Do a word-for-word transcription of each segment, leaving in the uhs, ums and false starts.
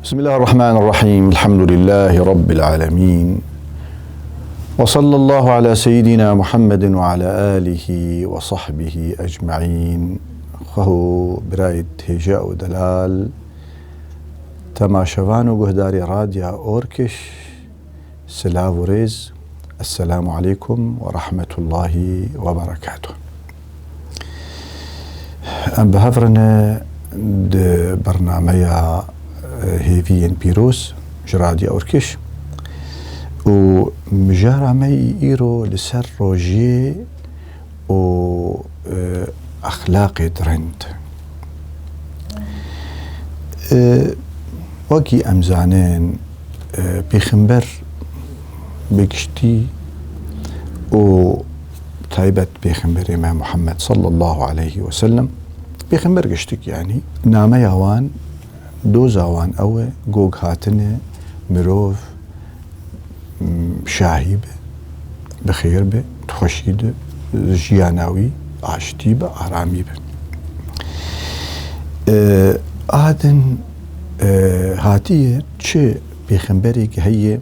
بسم الله الرحمن الرحيم. الحمد لله رب العالمين. وصلى الله على سيدنا محمد وعلى آله وصحبه أجمعين. Xweho birayê hêja û delal, temaşevan û guhdarê Radya Orkiş, silav û rêz. Esselamu aleykum ve rahmetullahi ve berekatuh. Em bi hev re ne di bernameya, e, hêviyên pîroz ji Radya Orkiş û mijara me yî îro li ser rojiyê û, e, exlaqê rind. E, wekî em zanin, e, Pêxember bi giştî û taybet Pêxemberê me Muhammed sallallahu aleyhi ve sellem, Pêxember giştik, yanî nameya wan, doza wan ew e, gog hatine mirov, m, şahî be, bi xêr be, di xweşî de, jiyana wî aştî be, aramî be. E, a din, e, hatiye çi pêxemberek heye,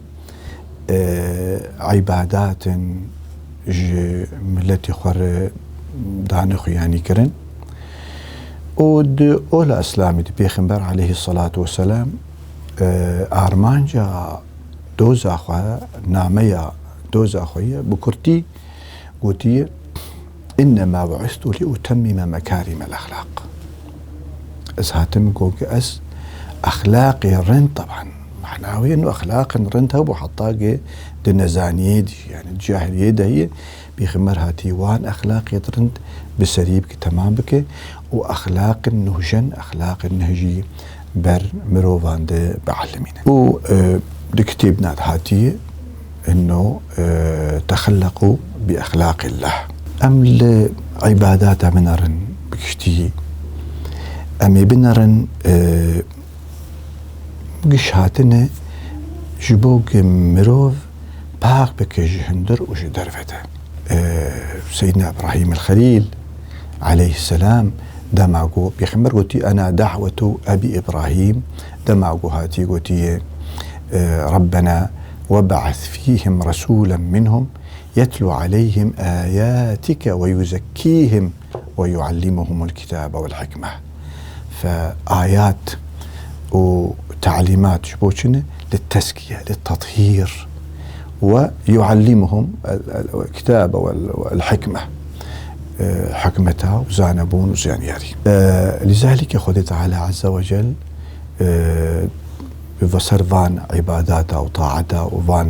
e, îbadat in ji miletê xwe re dane xuyanî kirin. Û di ola Îslamê de Pêxember aleyhissalatu vesselam, e, armanca doza xwe, nameya doza xwe ye, bi kurtî gotiye, "Innema bu'istu li utemmime mekarimel exlaq." Ez hatim, got, ez exlaqê rind, teban, mana wê ino exlaqên rind hebû, heta ke di nezaniyê de, yanî di cahiliyê de heye, Pêxember hatî wan exlaqê rind bi serî bike, temam bike û exlaqên nûjen, exlaqên nûh jî ber mirovan de biellimîne. Û, e, di kitêbna de hatiye, inno, e, "Texelleqû bi exlaqillah." Em li îbadata binerin bi giştî, em ê binerin, e, giş hatine ji bo ku mirov pak bike ji hundir û ji derve de. E, Seyyidina Îbrahîm el-Xelîl aleyhisselam, dema ku Pêxember gotî, "Ena da'wetu Ebî Îbrahîm", dema ku hatî gotiye, e, "Rabbena web'ath fîhim resûlen minhum yetlu aleyhim âyâtike ve yuzekkîhim ve yuallimuhumul kitâbe vel hikme." Fe ayat û talîmat ji bo çi ne? Li tezkiye, li tethîr. Ve yuallimuhum el, el, el kitâbe vel, vel hikme. E, hikmeta û zanebûn û zanyarî. E, lizalike Xwedê Teala Azze ve Cel, e, bi ser van îbadata û taata û van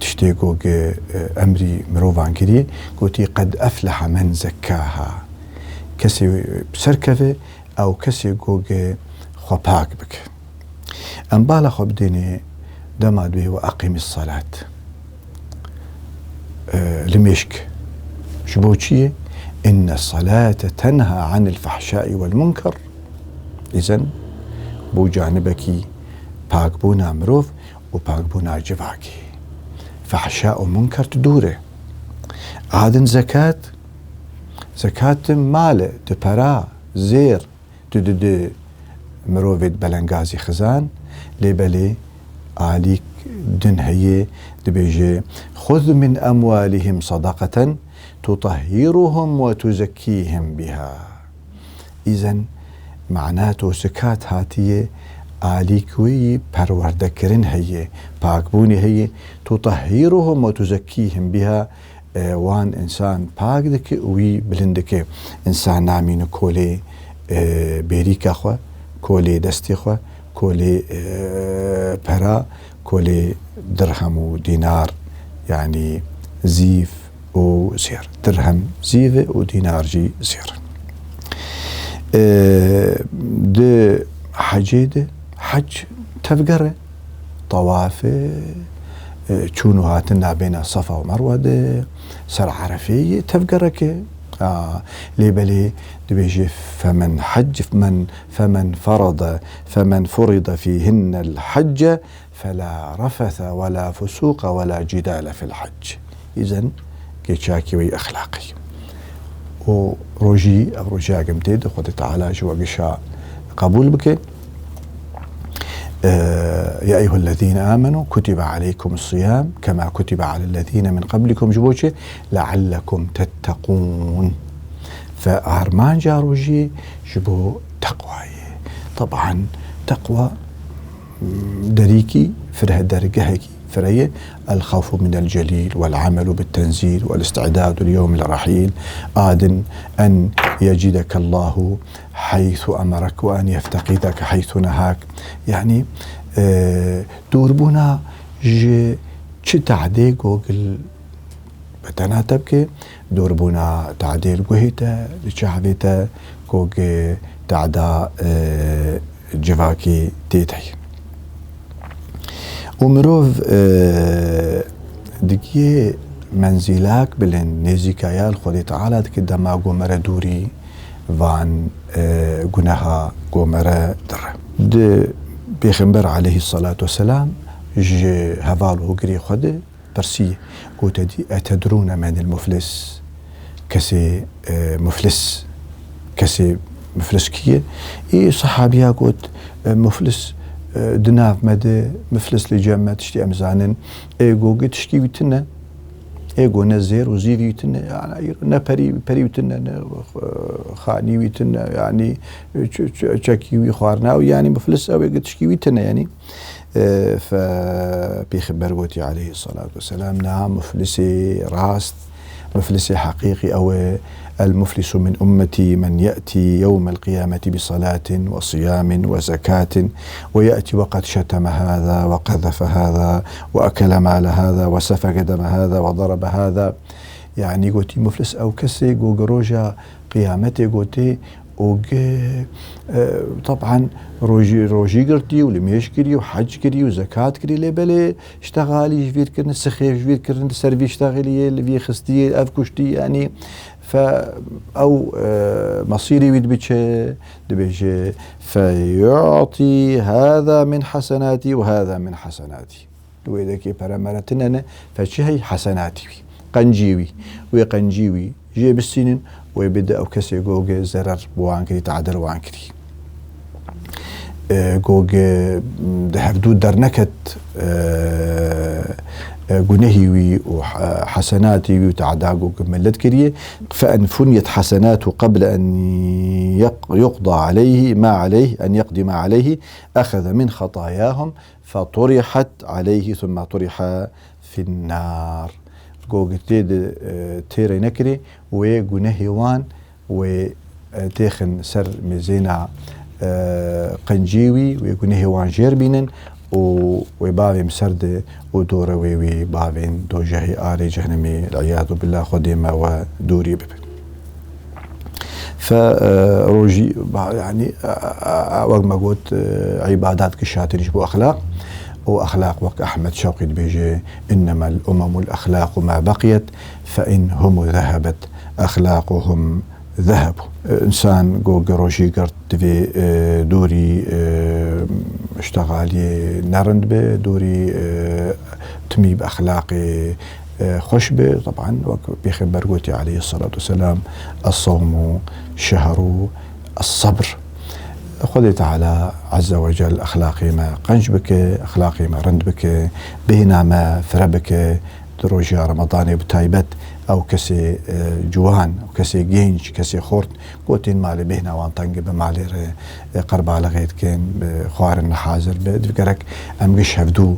tiştê ku, e, emrî mirovan kirî, gotî, "Qed efleha men zekkâha." Kesê serkeve, ew kesê ku xwe pak bike. Em bala xwe bidêne dema dibê "Ve eqîmis salat", e, limêşk. Ji bo çi ye? "Inne salate tenha anil fahşai vel munker." Îzen bo canibekî pakbûna mirov û pakbûna civakê. Fahşa û munker tu dûr e. A din zekat, zekat di mal e, di pera, zêr, tu didî mirovê di belengazî xizan, lê belê alîk din heye, dibêje, "Xuz min emwalihim sadaqeten tutahhiruhum ve tuzekkîhim biha." Îzen mana to zekat hatiye, alîk wî perwerdekirin heye, pakbûnê heye, "Tutahhiruhum ve tuzekkîhim biha", e, wan însan pak dike û wî bilind dike. Însan namîne kolê, e, bêrîka xwe, kolê destê xwe, kolê, e, pera, kolê dirhem û dînar, yanî zîv û zêr. Dirhem zîv e û dînar jî zêr. E, di hecê de, hec tevger e. Tawaf e, e, çûn û hatin nabêna Safa û Merwe de, ser Erefeyê tevgerek e. A, lê belê dibêje, "Femen hec, men, femen ferada, femen furida fîhinnel hecce, felâ refese welâ fusûqe welâ cidâle fil hec." Îzen kê çakî wî exlaqî. Û rojî, ev rojî agim tê di Xwedê Teala ji we gişa qebûl bike. Ee, يا أيها الذين آمنوا كتب عليكم الصيام كما كتب على الذين من قبلكم, ji bo çi? لعلكم تتقون. Fe armanca rojiyê ji bo teqwayê. Taban teqwa, mm, derîkî fire, dergehekî fire ye. الخوف من الجليل والعمل بالتنزيل والاستعداد ليوم الرحيل. آدن أن يجدك الله حيث أمرك وأن يفتقدك حيث نهاك. Yani, e, dûrbûna ji çi tehdê gogil Bi tena te bike, dûrbûna tadê li guhê te, li çavê te, ku gi tada, e, civakî tê de ye. Û mirov, e, digihê menzîlak bilind, nêzîkaya li Xwedê Teala dike, dema ku mere dûrî van, e, guneha ku mere dire. Di Pêxember aleyhissalatu vesselam ji heval û hogirê xwe de pirsî, gote dî, "Etedrûne menil muflis?" Kesê, e, muflis, kesê muflis kî ye? Ê sahabiya got, e, "Muflis, e, di nav me de, muflis li cem me tiştî em zanin." Ê go gi tişkî wî tune. Ê go ne zêr û zîvî wî tune, yani ne perî, perî wî tune, ne, e, xanî wî tune, yani ç-, ç-, çekî wî xwarina wî, yani muflis ew ê gi tişkî wî tune, yani. E, fe Pêxember gotî aleyhissalatu vesselam, na, muflisê rast, muflisê heqîqî ew e, "المفلس من أمتي من يأتي يوم القيامة بصلاة وصيام وزكاة ويأتي وقد شتم هذا وقذف هذا وأكل مال هذا وسفك دم هذا وضرب هذا." Yani gotî, muflis ew kesê go gi roja qiyametê gotê, û gi, e, teban rojî, rojî girtî û limêj kirî û hec kirî û zekat kirî, lê belê ştexalî ji vîr kirin, sixê ji vîr kirin, li ser vî ştexiliyê, li vî xistiyê, ev kuştî, yanî fe ew, e, mesîrê wî dibiçe, dibêje, "Fe yu'tî hâzâ min hasenatî ve hâzâ min hasenatî." Li wê dekê pere mere tine ne, fe çi hey? Hesenatî wî, qencî wî. Wê qencî wî jê bistînin, wê bide ew kesê go gi zerer bi wan kirî, tadê li wan kirî. E, go gi, di hevdû derneket, e, e, gunehî wî û he-, hesenatî wî û tada go gi millet kiriye. Fe in funiyet hesenatu qeble en yeq-, yuqda aleyhi ma aleyh, en yeqdî ma aleyhi, exeze min xetayahum. Fe turihat aleyhi thumme turiha finnâr. Go gi tê de, e, têrê nekirê, wê gunehê wan, wê, e, têxin ser mêzêna, e, qencî wî, wê gunehê wan jêr bînin û wê bavê min ser de û dore wê wî bavên dojehê, arê cehennemê, el-iyadu billah, Xwedê me we dûrî bibe. Fe, e, rojî, ba-, yanî, e, e, e, wek me got, e, îbadat gişatin ji bo exlaq. Û exlaq, wek Ehmed Şewqî dibêje, "Innemel umemul exlaqu ma beqiyet, fe in humu zehebet, exlaquhum zehebu." E, însan go gi rojî girt divê, e, dûrî, e, ştexaliyê nerind be, dûrî, e, timî bi exlaqê e, xweş be. Teban, wek Pêxember gotî aleyhissalatu vesselam, "Es-sawmu şehru es-sabr." Xwedê Teala Azze ve Cel exlaqê me qenc bike, exlaqê me rind bike, bêhna me fire bike. Di roja Remadanê bi taybet ew kesê, e, ciwan, ew kesê genç, kesê xort, Gotin malê bêhna wan teng be, malê re, e, qerbalixê dikin, bi xwarin hazir be. Di gerek em giş hevdû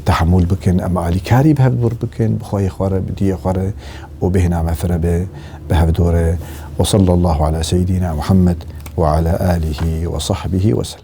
tehemûl bikin, em alîkarî bi hevdû re bikin, bi xweyê xwe re, bi diyê xwe re û bêhna me fire be, bi hevdû re. Ve sallallahu ala seyyidina Muhammed ve ala alihi ve sahbihi ve sellem.